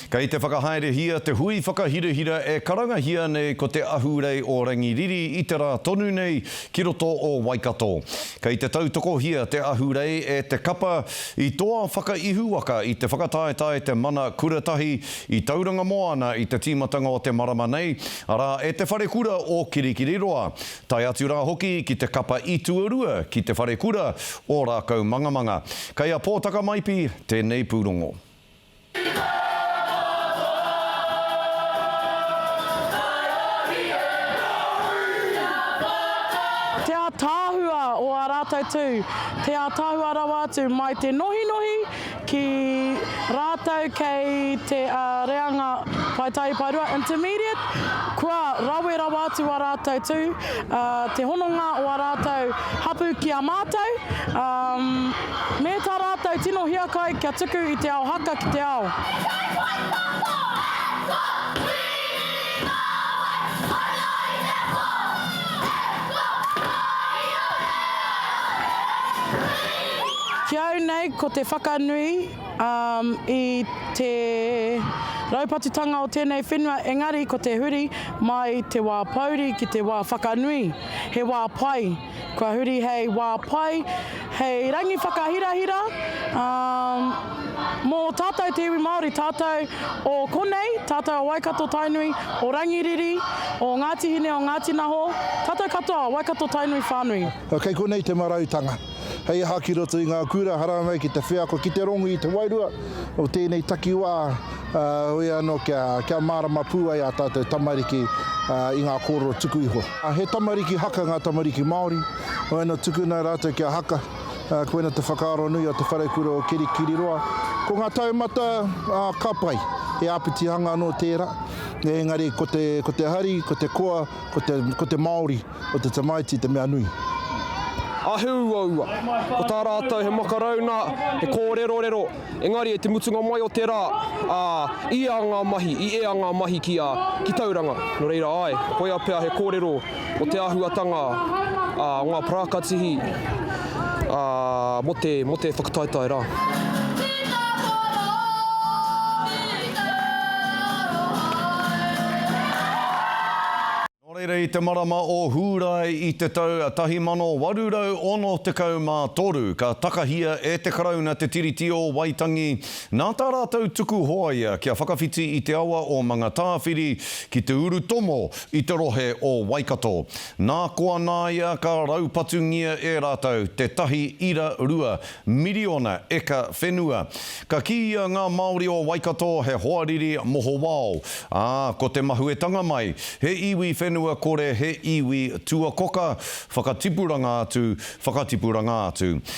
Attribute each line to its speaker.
Speaker 1: Kei te whakahaerehia te hui whakahirahira e karangahia nei ko te Ahurei o Rangiriri i te rā tonu nei ki roto o Waikato. Kei te tautokohia te Ahurei e te kapa i toa whakaihuwaka i te whakataetae Te Mana Kura Tahi i Tauranga Moana i te tīmatanga o te marama nei, arā, e te Wharekura o Kirikiriroa. Tae atu rā hoki ki te kapa i tuarua ki te Wharekura o Rākaumangamanga. Kei a Pōtaka Maipi tēnei pūrongo.
Speaker 2: Te ātaahua o ā rātou tū, te ātaahua rawa atu mai te nohinohi ki rātou kei te reanga paetahi paerua, intermediate, kua rawe rawa atu ā rātou tū, te hononga o ā rātou hapū ki a mātou. Me tā rātou tino hiakai kia tuku i te ao haka ki te ao. Ki au nei ko te whakanui i te raupatutanga o tēnei whenua engari ko te huri mai te wā pouri ki te wā whakanui, he wā pai. Kua huri hei wā pai, hei rangi whakahirahira, ā, mō tātou te iwi Māori, tātou o konei, tātou o Waikato Tainui, o Rangiriri, o Ngāti Hine, o Ngāti Naho, tātou katoa, Waikato Tainui whānui.
Speaker 3: Kei konei te marautanga. Hei aha ki roto i ngā kura, haramai ki te wheako, ki te rongo i te wairua o tēnei takiwā, Heoi anō kia mārama pū ai ā tātou tamariki i ngā kōrero tuku iho. He tamariki haka ngā tamariki Māori, heoi anō tukuna rātou kia haka, koina te whakaaro nui o Te Wharekura o Kirikiriroa. Ko ngā taumata, ka pai, he āpitihanga anō tērā, engari ko te, ko te hari, ko te koa, ko te, ko te Māori o te tamaiti te mea nui.
Speaker 4: A he uaua. Ko tā rātou he makarauna, he kōrerorero, Engari i te mutunga mai o te rā, ā, i ea ngā mahi, i ea ngā mahi ki a, ki Tauranga. Nō reira, āe, koia pea he kōrero mō te āhuatanga, ā, o ngā parākatihi, ā, mō te, mō te whakataetae rā.
Speaker 1: Nō reira i te marama o Hūrae i te tau 1863 ka takahia e te Karauna te Tiriti o Waitangi nā tā rātou tuku hoaia kia whakawhiti i te awa o Mangatāwhiri ki te urutomo i te rohe o Waikato. Nā koa nāia ka raupatungia e rātou te tahi ira rua miriona eka whenua. Ka kīia ngā Māori o Waikato he hoariri mohowao, ā, ko te mahuetanga mai, he iwi whenua kore, he iwi tuakoka, whakatipuranga atu, whakatipuranga atu.